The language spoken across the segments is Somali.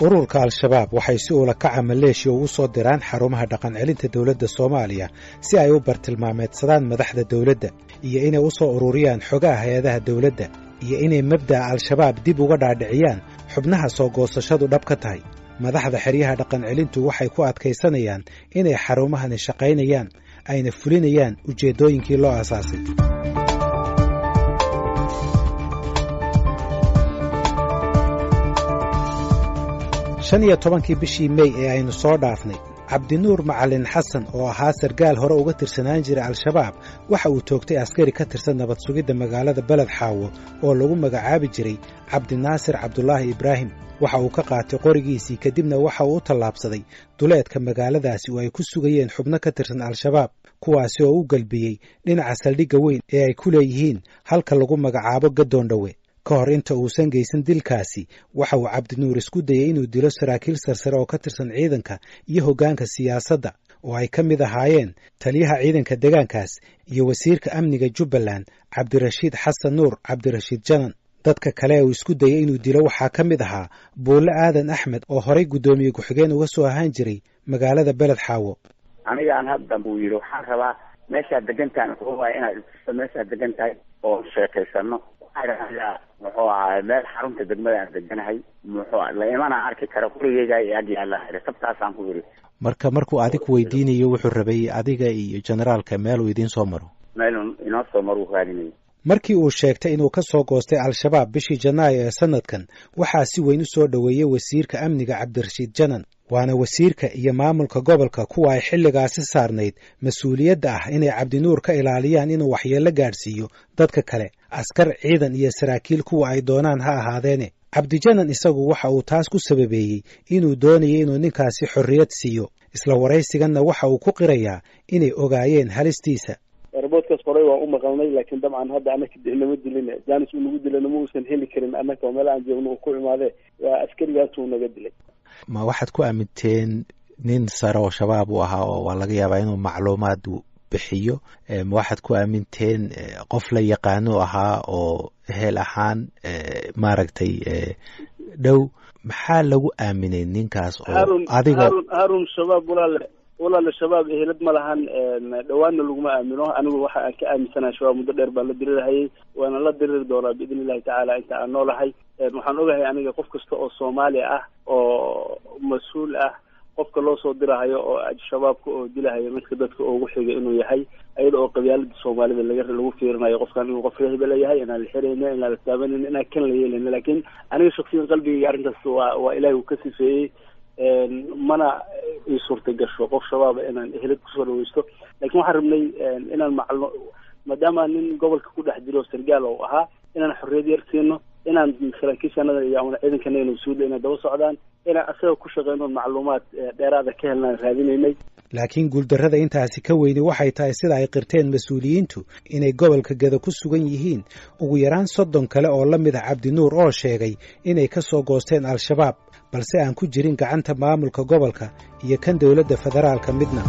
Ururka Al-Shabaab waxay si ula kaca maleeshiya ugu soo diraan xarumaha dhaqancelinta dowladda Soomaaliya si ay u bartilmaameedsadaan madaxda dowladda iyo inay u soo ururiyaan xogaha hay-adaha dowladda iyo inay mabda'a Al-Shabaab dib uga dhaadhiciyaan xubnaha soo goosashadu dhab ka tahay. Madaxda xeryaha dhaqancelintu waxay ku adkaysanayaan inay xarumahani shaqaynayaan ayna fulinayaan ujeeddooyinkii loo aasaasay. 15-kii bishii Mey ee aynu soo dhaafnay, Cabdinuur Macalin Xasan oo ahaa sargaal hore uga tirsanaan jiray Al-Shabaab waxa uu toogtay askari ka tirsan nabad sugidda magaalada Beled Xaawo oo lagu magacaabi jiray Cabdinaasir Cabdulaahi Ibraahim. Waxa uu ka qaatay qorigiisii, kadibna waxa uu u tallaabsaday duleedka magaaladaasi oo ay ku sugayeen xubno ka tirsan Al-Shabaab, kuwaasi oo u galbiyey dhinaca saldhigga weyn ee ay ku leeyihiin halka lagu magacaabo Gadoondhowe. Ka hor inta uusan geysan dilkaasi, waxa uu Cabdinuur isku dayey inuu dilo saraakiil sarsare oo ka tirsan ciidanka iyo hoggaanka siyaasadda oo ay ka mid ahaayeen taliyaha ciidanka deegaankaas iyo wasiirka amniga Jubbaland Cabdirashiid Xasan Nuur Cabdirashiid Janan. Dadka kale ee uu isku dayey inuu dilo waxaa ka mid ahaa Buulle Aadan Axmed oo horay guddoomiye ku-xigeen uga soo ahaan jiray magaalada Beled Xaawo. Anigaan hadda buu yidhi, waxaan rabaa meeshaad degan tahay, muxuu waaya inaad itusto meeshaad degan tahay oo sheekaysano. Muxuu ahaay meel xarunta degmada aan deganahay, muxuu la imana arki kara, gurigeyga i ag yaalla, sabtaasaan ku yidhi. Marka markuu adig weydiinayo, wuxuu rabay adiga iyo generaalka meeluu idiin soo maro. Meeluu inoo soo maro uu raadinayay. Markii uu sheegtay inuu ka soo goostay Al-Shabaab bishii Janaayo ee sanadkan, waxaa si weyn u soo dhoweeyey wasiirka amniga Cabdirashiid Janan, waana wasiirka iyo maamulka gobolka kuwa ay xilligaasi saarnayd mas-uuliyadda ah inay Cabdinuur ka ilaaliyaan inuu waxyeello gaadhsiiyo dadka kale, askar, ciidan iyo saraakiil kuwa ay doonaan ha ahaadeene. Cabdijanan isagu waxa uu taas ku sababeeyey inuu doonayay inuu ninkaasi xorriyad siiyo. Isla waraysiganna waxa uu ku qirayaa inay ogaayeen halistiisa. Reboodkaas horey waan u maqalnay, laakiin dabcan hadda anaka nama dilin, janis uu nagu dilana ma uusan heli karin. Annaka oo meel aan joogno uu ku imaadee, waa askarigaas uu naga dilay. Ma waxaad ku aaminteen nin sare oo Shabaab uu ahaa oo waa laga yaabaa inuu macluumaad bixiyo? Ma waxaad ku aaminteen qof la yaqaano ahaa oo ehel ahaan maaragtay dhow? Maxaa lagu aaminay ninkaas oo adiga? Harun, Shabaab walaale, walaale, Shabaab ehelad ma lahan, dhawaanna laguma aamino. Anigu waxa aan ka aaminsanahay Shabaab muddo dheer baan la dirirahayay, waana la diriri doonaa biidni illahi tacaala inta aan noolahay. Waxaan ogahay aniga qof kasta oo Soomaali ah oo mas-uul ah, qofka loo soo dirahayo oo Shabaabka oo dilahayo midka dadka ugu xiga inuu yahay, iyada oo qabyaalada Soomaalida laga lagu fiirinayo qofkan inuu qof reer hebel yahay, inaan la xirayna, inaan la taabanayna, inaan kan la yeelayna. Laakiin aniga shaksiyan qalbigayga arrintaas waa Ilaahi uu ka sifeeyey, mana ii suurta gasho qof Shabaaba inaan ehelad kusoo dhaweysto. Lakin waxaan rabnay inaan macalno, maadaama nin gobolka ku dhex jiro sargaal oo ahaa, inaan xorriyad yar siino, inaan saraakiishanada iyo ama ciidankanaga nabsuuda inay daba socdaan, inaan asaga ku shaqeyno, macluumaad dheeraada ka helnaan raadinaynay. Laakiin guuldarrada intaasi ka weyni waxay tahay, sida ay qirteen mas-uuliyiintu, inay gobolka Geda ku sugan yihiin ugu yaraan 30 kale oo la mid ah Cabdinuur oo sheegay inay ka soo goosteen Al-Shabaab, balse aan ku jirin gacanta maamulka gobolka iyo kan dowladda federaalka midna.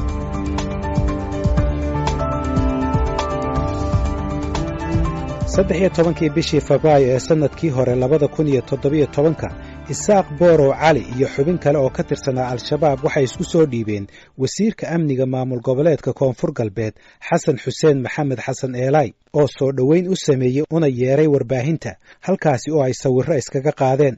13-kii bishii Febraayo ee sannadkii hore 2017-ka, Isaaq Boorow Cali iyo xubin kale oo ka tirsanaa Al-Shabaab waxay isku soo dhiibeen wasiirka amniga maamul goboleedka Koonfur Galbeed Xasan Xuseen Maxamed Xasan Eelay, oo soo dhoweyn u sameeyey una yeeray warbaahinta, halkaasi oo ay sawirro iskaga qaadeen.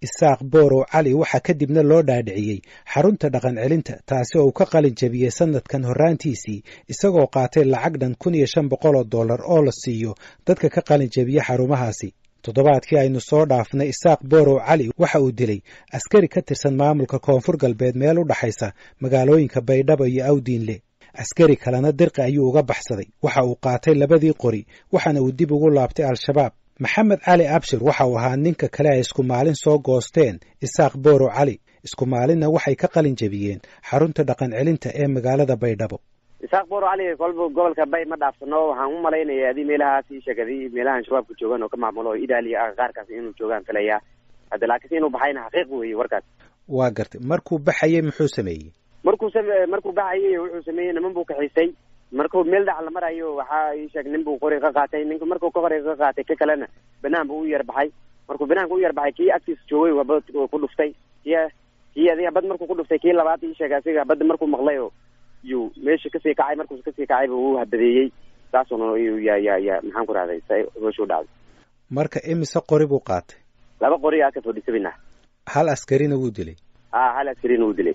Isaaq Boorow Cali waxaa kadibna loo dhaadhiciyey xarunta dhaqan celinta, taasi oo uu ka qalin jabiyey sannadkan horraantiisii, isagoo qaatay lacag dhan 1500 oo dollar oo la siiyo dadka ka qalin jabiya xarumahaasi. Toddobaadkii aynu soo dhaafnay, Isaaq Boorow Cali waxa uu dilay askari ka tirsan maamulka Koonfur Galbeed meel u dhaxaysa magaalooyinka Baydhabo iyo Awdiinle. Askari kalena dirqi ayuu uga baxsaday. Waxa uu qaatay labadii qori, waxaana uu dib ugu laabtay Al-Shabaab. Maxamed Cali Abshir waxa uu ahaa ninka kale ay isku maalin soo goosteen Isaaq Boorow Cali, isku maalinna waxay ka qalin jabiyeen xarunta dhaqan celinta ee magaalada Baydhabo. Isaaq Booro Cali kolba gobolka Bay ma dhaafsano. Waxaan u malaynaya adii meelahaas ii sheegadi meelahan Shabaabka joogaan oo ka maamulo Idaaliya qaarkaas inuu joogaan filaya hadda, laakiinse inuu baxayna xaqiiq weeye warkaas. Waa gartay. Markuu baxayey muxuu sameeyey? Markuu baxayey wuxuu sameeyey, niman buu kaxiistay. Markuu meel dhac la marayo, waxaa ii sheeg nin buu qori ka qaatay. Ninku markuu ka qori ka qaatay, ka kalena banaan buu u yar baxay. Markuu banaanka u yar baxay, kii agtiisa joogay waba ku dhuftay. Kii adiga habad markuu ku dhuftay, kii labaad ii sheegay asiga habadda markuu maqlayo yuu meesha kasii kacay. Markuu kasii kacayba wuu habadeeyey, saasuna ya ya ya maxaan ku rahday, hooshu dhacday. Marka imise qori buu qaatay? 2 qori aka 47 ah. Hal askarina wuu dilay? Ha, hal askarina wuu dilay.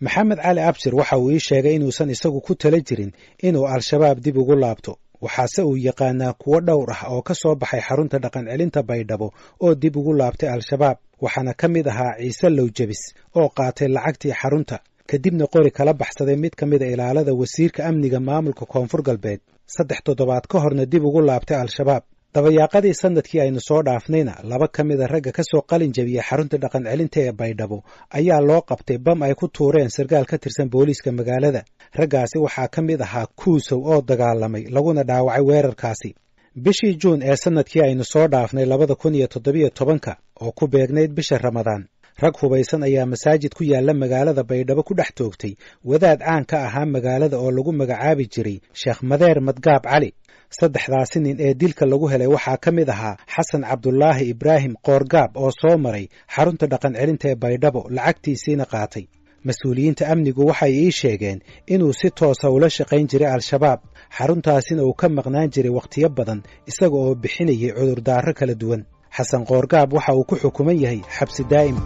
Maxamed Cali Abshir waxa uu ii sheegay inuusan isagu ku tala jirin inuu Al-Shabaab dib ugu laabto, waxaase uu yaqaanaa kuwo dhowr ah oo ka soo baxay xarunta dhaqan celinta Baydhabo oo dib ugu laabtay Al-Shabaab, waxaana ka mid ahaa Ciise Lowjabis oo qaatay lacagtii xarunta, kadibna qori kala baxsaday mid ka mida ilaalada wasiirka amniga maamulka Koonfur Galbeed, 3 toddobaad ka horna dib ugu laabtay Al-Shabaab. Dabayaaqadii sanadkii aynu soo dhaafnayna, 2 ka mida ragga ka soo qalin jabiyey xarunta dhaqan celinta ee Baydhabo ayaa loo qabtay bam ay ku tuureen sarkaal ka tirsan booliiska magaalada. Raggaasi waxaa ka mid ahaa Kuusow oo dagaalamay laguna dhaawacay weerarkaasi. Bishii Juun ee sanadkii aynu soo dhaafnay 2017-ka, oo ku beegnayd bisha Ramadaan, rag hubaysan ayaa masaajid ku yaalla magaalada Baydhabo ku dhex toogtay wadaad caan ka ahaa magaalada oo lagu magacaabi jiray Sheekh Madeer Madgaab Cali. 3daasi nin ee dilka lagu helay waxaa ka mid ahaa Xasan Cabdulaahi Ibraahim Qoorgaab oo soo maray xarunta dhaqan celinta ee Baydhabo, lacagtiisiina qaatay. Mas-uuliyiinta amnigu waxay ii sheegeen inuu si toosa ula shaqayn jiray Al-Shabaab, xaruntaasina uu ka maqnaan jiray wakhtiyo badan isaga oo bixinayay cudurdaaro kala duwan. Xasan Qoorgaab waxa uu ku xukuman yahay xabsi daa'im.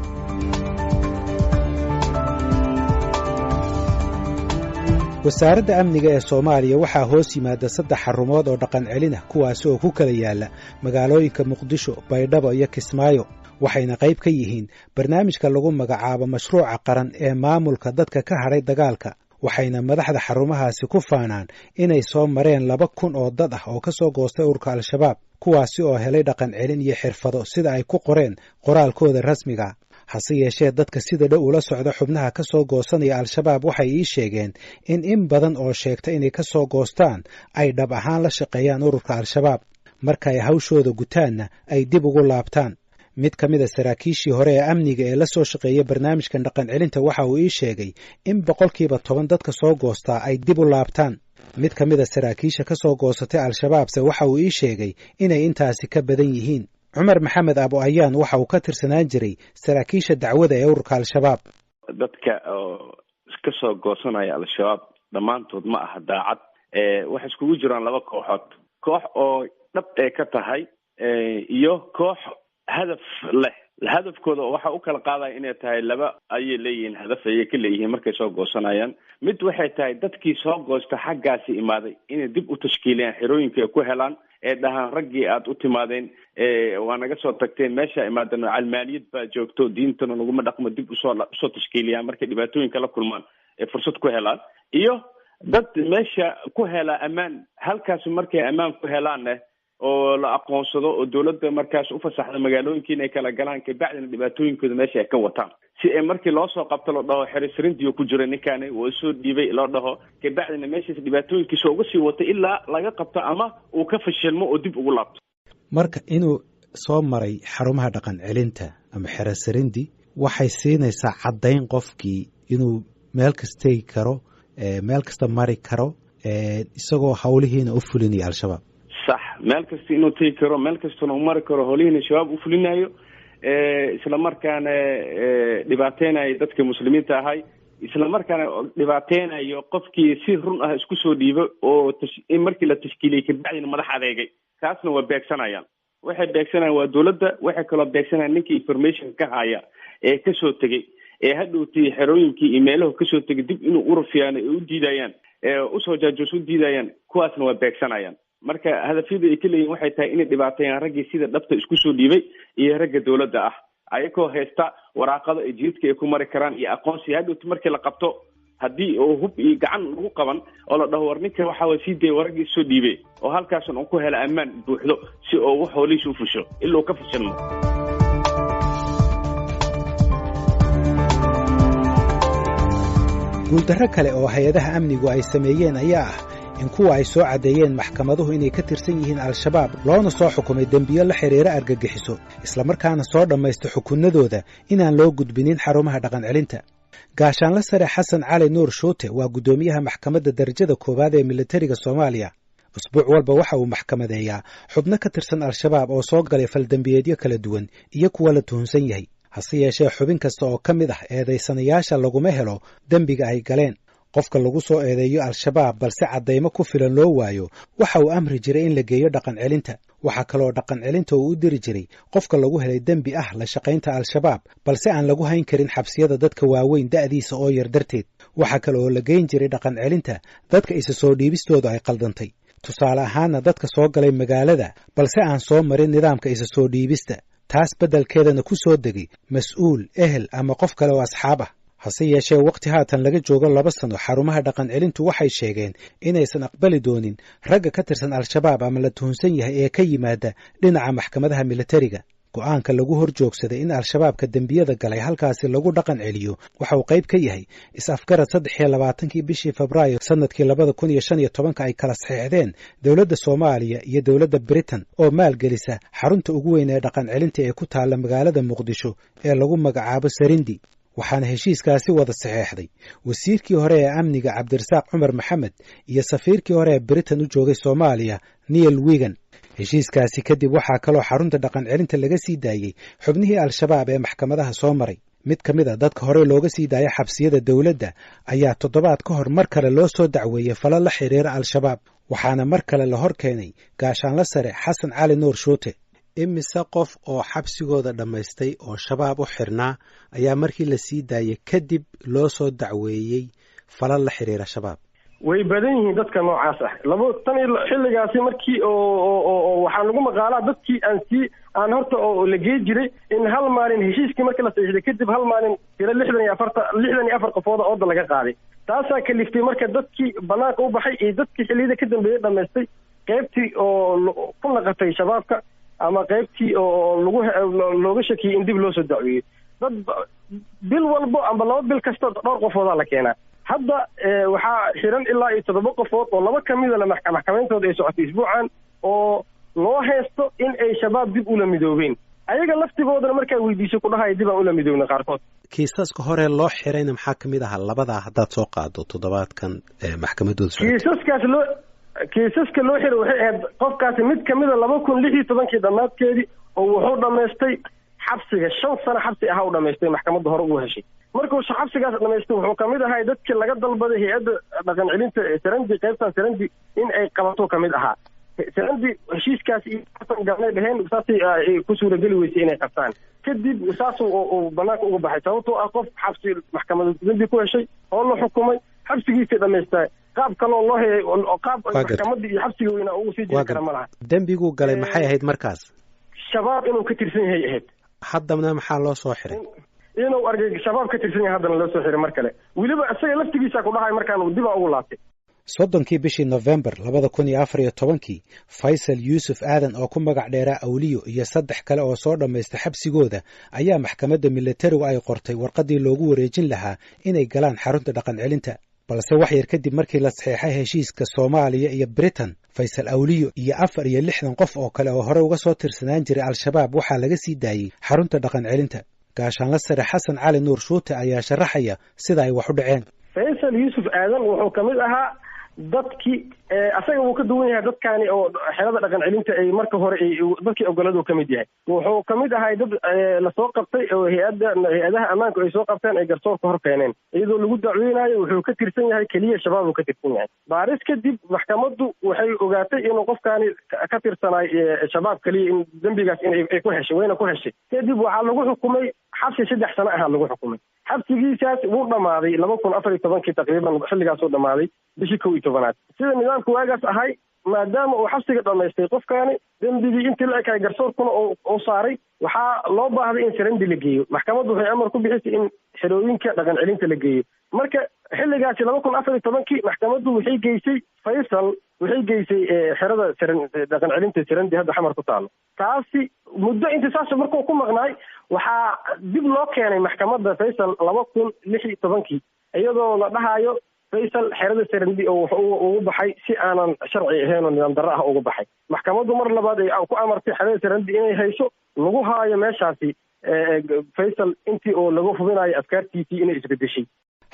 Wasaaradda amniga ee Soomaaliya waxaa hoos yimaada 3 xarumood oo dhaqan celin ah, kuwaasi oo ku kala yaala magaalooyinka Muqdisho, Baydhabo iyo Kismaayo, waxayna qayb ka yihiin barnaamijka lagu magacaabo mashruuca qaran ee maamulka dadka ka hadhay dagaalka. Waxayna madaxda xarumahaasi ku faanaan inay soo mareen 2000 oo dad ah oo ka soo goostay ururka Al-Shabaab, kuwaasi oo helay dhaqan celin iyo xirfado, sida ay ku qoreen qoraalkooda rasmiga. Hase yeeshee, dadka sida dhow ula socda xubnaha ka soo goosanaya Al-Shabaab waxay ii sheegeen in badan oo sheegta inay ka soo goostaan ay dhab ahaan la shaqeeyaan ururka Al-Shabaab, marka ay hawshooda gutaanna ay dib ugu laabtaan. Mid ka mid a saraakiishii hore ee amniga ee la soo shaqeeyay barnaamijkan dhaqan celinta waxa uu ii sheegay in 10% dadka soo goostaa ay dib u laabtaan. Mid ka mid a saraakiisha ka soo goosatay Al-Shabaabse waxa uu ii sheegay inay intaasi ka badan yihiin. Cumar Maxamed Abu Ayaan waxa uu ka tirsanaan jiray saraakiisha dacwada ee ururka Al-Shabaab. Dadka oo ka soo goosanaya Al-Shabaab dhammaantood ma aha daacad. Waxay iskugu jiraan 2 kooxood: koox oo dhab ee ka tahay iyo koox hadaf leh. Hadafkooda waxa u kala qaadaya inay tahay 2 ayay leeyihiin, hadaf ayay ka leeyihiin markay soo goosanayaan. Mid waxay tahay dadkii soo goosta xaggaasi imaaday inay dib u tashkiiliyaan xerooyinka ay ku helaan, ee dhahaan raggii aad u timaadeen waa naga soo tagteen, meesha imaadeen calmaaniyad baa joogto, diintana naguma dhaqmo, dib usoo tashkiiliyaan markay dhibaatooyinka la kulmaan ee fursad ku helaan. Iyo dad meesha ku hela ammaan, halkaas markay ammaan ku helaanne oo la aqoonsado oo dowladda markaas u fasaxda magaalooyinka inay kala galaan, kabacdina dhibaatooyinkooda meesha ay ka wataan, si ay markii loo soo qabto loo dhaho xerisrintiyo ku jira ninkaani waa soo dhiibay loo dhaho, kabacdina meeshaas dhibaatooyinkiisa uga sii watay ilaa laga qabto ama uu ka fashilmo oo dib ugu laabto. Marka inuu soo maray xarumaha dhaqan celinta ama xerosarindi waxay siinaysaa caddayn qofkii inuu meel kasta tegi karo, meel kasta mari karo, isagoo howlihiina u fulinaya Al-Shabaab. Sax, meel kasta inuu tegi karo, meel kastana u mari karo, howlihiina Shabaab u fulinayo, isla markaana dhibaateynayo dadka muslimiinta ahay, isla markaana dhibaateynayo qofkii si run ah isku soo dhiibo oo in markii la tashkiiliyey kabacdina madax adeegay, kaasna waa beegsanayaan. Waxay beegsanayaan waa dowladda, waxay kaloo beegsanayaan ninkii information ka haya ee kasoo tegey, ee hadhowtii xerooyinkii iyo meelahu kasoo tegay dib inuu urufiyaan ay u diidayaan, ee usoo jaajoos u diidayaan, kuwaasna waa beegsanayaan. Marka hadafyada ay ka leeyihin waxay tahay inay dhibaateeyaan raggii sida dhabta isku soo dhiibay iyo ragga dowladda ah, ayagoo haysta waraaqado ay jidadka ay ku mari karaan iyo aqoonsi. Hadhowti markii la qabto, haddii oo hub iyo gacan lagu qaban oo la dhaho war ninka waxa waa sii dayay waraggii soo dhiibay, oo halkaasan uu ku hela ammaan buuxdo si oo wax hoolihiisa u fusho ilaa uu ka fashilmo. Guuldarro kale oo hay-adaha amnigu ay sameeyeen ayaa ah in kuwa ay soo caddeeyeen maxkamaduhu inay ka tirsan yihiin Al-Shabaab, loona soo xukumay dembiyo la xidhiira argagixiso, islamarkaana soo dhammaysta xukunnadooda, inaan loo gudbinin xarumaha dhaqan celinta. Gaashaanla sare Xasan Cali Nuur Shuute waa guddoomiyaha maxkamadda darajada koowaad ee militariga Soomaaliya. Usbuuc walba waxa uu maxkamadeeyaa xubno ka tirsan Al-Shabaab oo soo galay faldembiyeedyo kala duwan iyo kuwa la tuhunsan yahay. Hase yeeshee, xubin kasta oo ka mid ah eedaysanayaasha laguma helo dembiga ay galeen. Qofka lagu soo eedeeyo Al-Shabaab balse caddaymo ku filan loo waayo, waxa uu amri jiray in la geeyo dhaqan celinta. Waxaa kaloo dhaqan celinta uu u diri jiray qofka lagu helay dembi ah la shaqaynta Al-Shabaab, balse aan lagu hayn karin xabsiyada dadka waaweyn da'diisa oo yar darteed. Waxaa kale oo la geyn jiray dhaqan celinta dadka isa soo dhiibistoodu ay qaldantay, tusaale ahaanna dadka soo galay magaalada balse aan soo marin nidaamka isa soo dhiibista, taas beddelkeedana ku soo degay mas-uul, ehel ama qof kale oo asxaab ah. Hase yeeshee, waqti haatan laga joogo 2 sano, xarumaha dhaqan celintu waxay sheegeen inaysan aqbali doonin ragga ka tirsan Al-Shabaab ama la tuhunsan yahay ee ka yimaada dhinaca maxkamadaha militariga. Go'aanka lagu hor joogsaday in Al-Shabaabka dembiyada galay halkaasi lagu dhaqan celiyo waxa uu qayb ka yahay is-afgarad 23-kii bishii Febraayo sanadkii 2015-ka ay kala saxiixdeen dowladda Soomaaliya iyo dowladda Britain oo maalgelisa xarunta ugu weyn ee dhaqan celinta ee ku taalla magaalada Muqdisho ee lagu magacaabo Sarindi. Waxaana heshiiskaasi wada saxeexday wasiirkii hore ee amniga Cabdirasaaq Cumar Maxamed iyo safiirkii hore ee Britain u joogay Soomaaliya, Neil Wigan. Heshiiskaasi kadib waxaa kaloo xarunta dhaqan celinta laga sii daayey xubnihii Al-Shabaab ee maxkamadaha soo maray. Mid ka mid a dadka hore looga sii daaya xabsiyada dowladda ayaa toddobaad ka hor mar kale loo soo dacweeyey falo la xiriira Al-Shabaab, waxaana mar kale la hor keenay gaashaanla sare Xasan Cali Nuur Shuute. Imise qof oo xabsigooda dhammaystay oo Shabaab u xirnaa ayaa markii la sii daayey kadib loo soo dacweeyey falal la xiriira Shabaab? Way badan yihiin dadka noocaas ah. Labo tan iyo xilligaasi markii oo waxaa lagu maqaalaa dadkii aan sii aan horta oo la gey jiray in hal maalin heshiiskii markii la saxiixday kadib hal maalin tiro 64, 64 qofooda ooda laga qaaday. Taasaa kaliftay marka dadkii banaanka u baxay iyo dadkii xilliyada ka dambeeyey dhamaystay, qaybtii oo ku naqatay Shabaabka ama qaybtii oo lagu looga shakiyey, in dib loo soo dacweeyey. Dad bil walbo amba 2 bil kasta dhowr qofoodaa la keenaa. Hadda waxaa xiran ilaa iyo toddoba qofood oo laba kamida la maxkamayntooda ay socotay isbuucan, oo loo haysto in ay Shabaab dib ula midoobeen. Ayaga laftigoodana markaa weydiisay ku dhahaya dib aan ula midoobna qaarkood. Kiisaska hore loo xirayna maxaa kamid ahaa, labadaa haddaad soo qaado, toddobaadkan maxkamadooda socotay? Kiisaskaas loo kiisaska loo xiray waxay ahayd qofkaasi mid kamida 2016-kii dhammaadkeedii oo wuxuu dhammaystay xabsiga, 5 sano xabsi ahaa u dhamaystay. Maxkamadda hore uu heshay markuu xabsigaas dhamaystay, wuxuu kamid ahay dadkii laga dalbaday hay-adda dhaqan celinta Sarandi, qaybtan Sarandi in ay qabato kamid ahaa. Sarandi heshiiskaas iyo galnay dheheen, saasay ku suurageli weysay inay qabtaan. Kadib saas uu banaanka uga baxay, sababtoo ah qof xabsi maxkamada dambi ku heshay oo la xukumay, xabsigiisii dhamaystaa, qaab kaloo loo helay, qaab maxkamadii iyo xabsiga weynaa ugu sii jiri kara ma laha. Dembiguu galay maxay ahayd markaas? Shabaab inuu ka tirsan yahay ahayd. Haddana maxaa loo soo xiray? Inuu argay Shabaab ka tirsan yahay haddana loo soo xiray mar kale. Weliba isaga laftigiisa ku dhahay markaan dibaa ugu laabtay. 30-kii bishii Nofembar 2014-kii, Faysal Yuusuf Aadan oo ku magac dheeraa Awliyo iyo saddex kale oo soo dhammaystay xabsigooda ayaa maxkamadda militarigu ay qortay warqaddii loogu wareejin lahaa inay galaan xarunta dhaqan celinta. Balse wax yar kadib markii la saxeexay heshiiska Soomaaliya iyo Britain, Faysal Awliyo iyo 64 qof oo kale oo hore uga soo tirsanaan jiray Al-Shabaab waxaa laga sii daayey xarunta dhaqan celinta. Gaashaanla sare Xasan Cali Nuur Shuute ayaa sharaxaya sida ay wax u dhaceen. Faysal Yuusuf Aadan wuxuu kamid ahaa dadkii, asaga wuu ka duwan yahay dadkaani oo xerada dhaqan celinta ay marka hore dadkii ogoladu ka mid yahay. Wuxuu kamid ahay dad lasoo qabtay oo hay-adda hay-adaha ammaanku ay soo qabteen, ay garsoorka hor keeneen iyadoo lagu dacweynayo wuxuu ka tirsan yahay keliya Shabaab uu ka tirsan yahay. Baaris kadib maxkamaddu waxay ogaatay inuu qofkaani ka tirsanaay Shabaab keliya, in dembigaas in ay ku heshay, wayna ku heshay. Kadib waxaa lagu xukumay xabsi 3 sano ahaa lagu xukumay. Xabsigiisaas wuu dhammaaday 2014-kii taqriiban, xilligaasuu dhammaaday bishii 11aad. Sida nidaamka waagaas ahay, maadaama uu xabsiga dhamaystay qofkaani, dembigii intii la ekaay garsoorkuna uu saaray, waxaa loo baahday in Sarandi la geeyo. Maxkamaddu waxay amar ku bixisay in xerooyinka dhaqan celinta la geeyo. Marka xilligaasi 2014-kii maxkamaddu waxay geysay Faysal, waxay geysay xerada dhaqan celinta Sarandi hadda Xamar ku taalo. Taasi muddo inta saas markuu ku maqnaay, waxaa dib loo keenay maxkamadda Faysal 2016-kii, iyadoo la dhahayo Faysal xerada Sarandi oo wuxuu ugu baxay si aanan sharci ahayn oo nidaam darro ah ugu baxay. Maxkamaddu mar labaad ay ku amartay xerada Sarandi inay hayso, lagu haayo meeshaasi Faysal intii oo laga hubinayo afkaartiisii inay isbedeshay.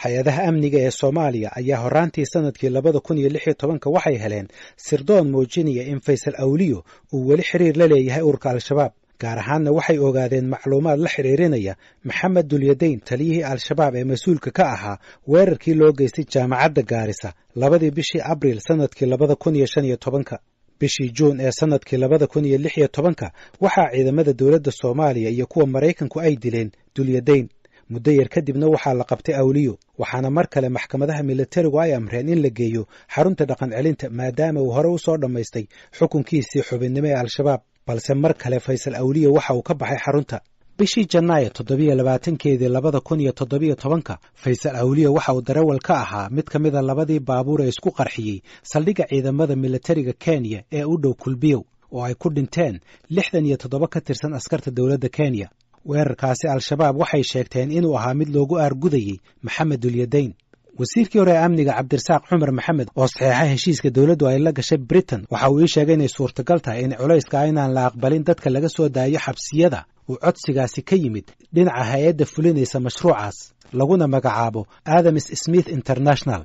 Hay-adaha amniga ee Soomaaliya ayaa horraantii sanadkii 2016-ka waxay heleen sirdoon muujinaya in Faysal Awliyo uu weli xiriir la leeyahay ururka Al-Shabaab. Gaar ahaanna waxay ogaadeen macluumaad la xidhiirinaya Maxamed Dulyadayn, taliyihii Al-Shabaab ee mas-uulka ka ahaa weerarkii loo geystay jaamacadda Gaarisa 2dii bishii Abriil sanadkii 2015. Bishii Juun ee sanadkii 2016 waxaa ciidamada dowladda Soomaaliya iyo kuwa Maraykanku ay dileen Dulyadayn. Muddo yar kadibna waxaa la qabtay Awliyo, waxaana mar kale maxkamadaha militarigu ay amreen in la geeyo xarunta dhaqan celinta, maadaama uu hore u soo dhammaystay xukunkiisii xubinnimo ee Al-Shabaab. Balse mar kale Faysal Awliyo waxa uu ka baxay xarunta. Bishii Janaayo 27-keedii 2017, Faysal Awliyo waxa uu darawal ka ahaa mid ka mida labadii baabuur ee isku qarxiyey saldhigga ciidamada militariga Kenya ee u dhow Kulbiyow, oo ay ku dhinteen 67 ka tirsan askarta dowladda Kenya. Weerarkaasi Al-Shabaab waxay sheegteen inuu ahaa mid loogu aargudayey Maxamed Dulyadayn. Wasiirkii hore ee amniga Cabdirasaaq Cumar Maxamed, oo saxeexa heshiiska dowladdu ay la gashay Britain, waxa uu ii sheegay inay suurtagal tahay in culayska inaan la aqbalin dadka laga soo daayo xabsiyada uu codsigaasi ka yimid dhinaca hay-adda fulinaysa mashruucaas, laguna magacaabo Adams Smith International.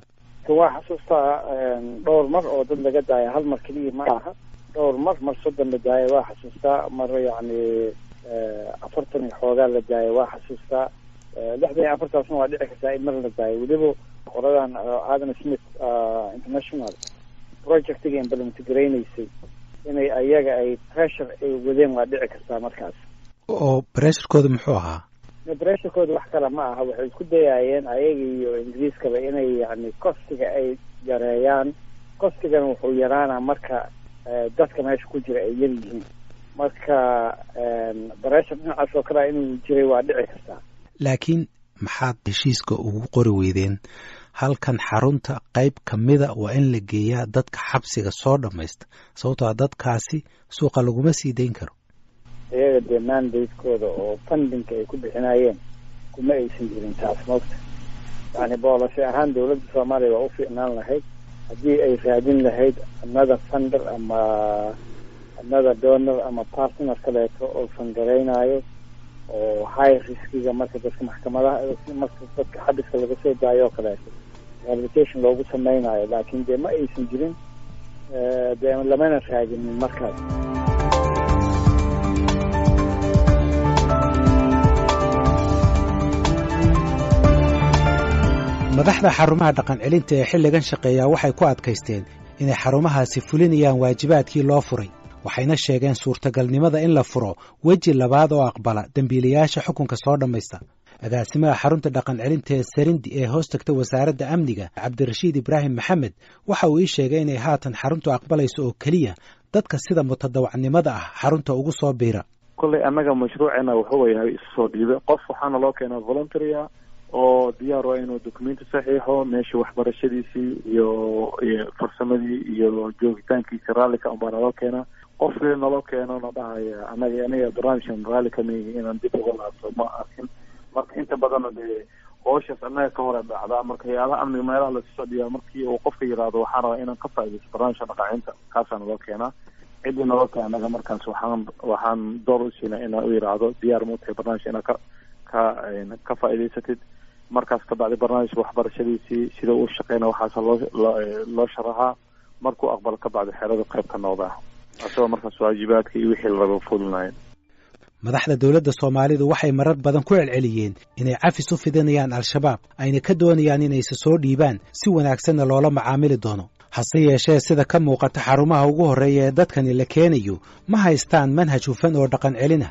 Waa xasuustaa dhowr mar oo dad laga daaya, hal mar keliya ma aha, dhowr mar, mar 30 la daaya waa xasuustaa, mar yacni 40 iyo xoogaa la daaya waa xasuustaa, 64-taasna waa dhici kartaa in mar la daayo. Weliba qoladan Adam Smith International projectiga implement garaynaysay inay ayaga ay pressure ay wadeen waa dhici kartaa markaas. Oo pressurekooda muxuu ahaa? Pressurekooda wax kale ma aha, waxay isku dayaayeen ayaga iyo Ingiriiskaba inay yani costiga ay yareeyaan. Costigana wuxuu yaraanaa marka dadka meesha ku jira ay yar yihiin. Marka pressure dhinacaas oo kalea inuu jiray waa dhici kartaa. Laakiin maxaad heshiiska ugu qori weydeen halkan xarunta qayb ka mida waa in la geeyaa dadka xabsiga soo dhammaysta, sababtoo a dadkaasi suuqa laguma sii dayn karo? Iyaga dee mandate-kooda oo fundingka ay ku bixinayeen kuma aysan jirin taas, moogta. Yani policy ahaan dowladda Soomaaliya waa u fiicnaan lahayd haddii ay raadin lahayd another funder ama another donor ama partner kaleeto oo fund garaynaayo oo high riskiga, marka dadka maxkamadaha, marka dadka xabiska laga soo daayo oo kaleeto rehabilitation loogu samaynayo. Laakiin dee ma aysan jirin, dee lamana raadinin markaas. Madaxda xarumaha dhaqan celinta ee xilligan shaqeeyaa waxay ku adkaysteen inay xarumahaasi fulinayaan waajibaadkii loo furay, waxayna sheegeen suurtagalnimada in la furo weji labaad oo aqbala dembiilayaasha xukunka soo dhammaysta. Agaasimaha xarunta dhaqan celinta ee Sarindi ee hoos tagta wasaaradda amniga, Cabdirashiid Ibraahim Maxamed, waxa uu ii sheegay inay haatan xaruntu aqbalayso oo keliya dadka sida mutadawacnimada ah xarunta ugu soo biira. Kolley annaga mashruuceena wuxuu yahay isu soo dhiibe. Qof waxaana loo keenaa voluntary ah oo diyaar waa inuu documenti saxiixo, meesha waxbarashadiisii iyo farsamadii iyo joogitaankiisi raallika unbaa naloo keenaa. Qofkii naloo keeno na dhahaya anaga aniga barnaamijkan raalli kama yihi, inaan dib uga laabto, ma arkin. Marka inta badanna dee hooshaas annaga ka hore dhacdaa. Marka hay-adaha amniga meelaha lasu soo dhiibaa, markii uu qofka yidhaahdo waxaan rabaa inaan ka faaidaysto barnaamijka dhaqaacinta, kaasaa naloo keenaa. Ciddii naloo keena annaga markaas waxaan door u siinaa inaan u yidhaahdo diyaar ma tahay barnaamijka inaad ka faa'idaysatid. Markaas ka bacdi barnaamijka waxbarashadiisii sida uu shaqeyna waxaasa loo sharaxaa. Markuu aqbalo ka bacdi xeradu qayb ka noqdaa, asagoo markaas waajibaadka iyo wixii la rabo fulinaya. Madaxda dowladda Soomaalidu waxay marar badan ku celceliyeen inay cafis u fidinayaan Al-Shabaab, ayna ka doonayaan inayse soo dhiibaan, si wanaagsanna loola macaamili doono. Hase yeeshee, sida ka muuqata xarumaha ugu horreeya ee dadkani la keenayo ma haystaan manhaj hufan oo dhaqan celina.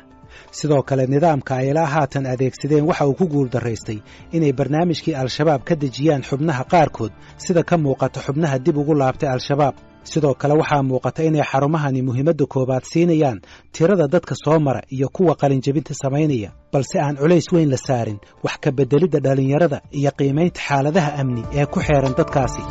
Sidoo kale nidaamka ay ilaa haatan adeegsadeen waxa uu ku guuldaraystay inay barnaamijkii Al-Shabaab ka dejiyaan xubnaha qaarkood, sida ka muuqata xubnaha dib ugu laabtay Al-Shabaab. Sidoo kale waxaa muuqata inay xarumahani muhiimadda koowaad siinayaan tirada dadka soo mara iyo kuwa qalinjebinta samaynaya, balse aan culays weyn la saarin wax ka beddelidda dhallinyarada iyo qiimaynta xaaladaha amni ee ku xeeran dadkaasi.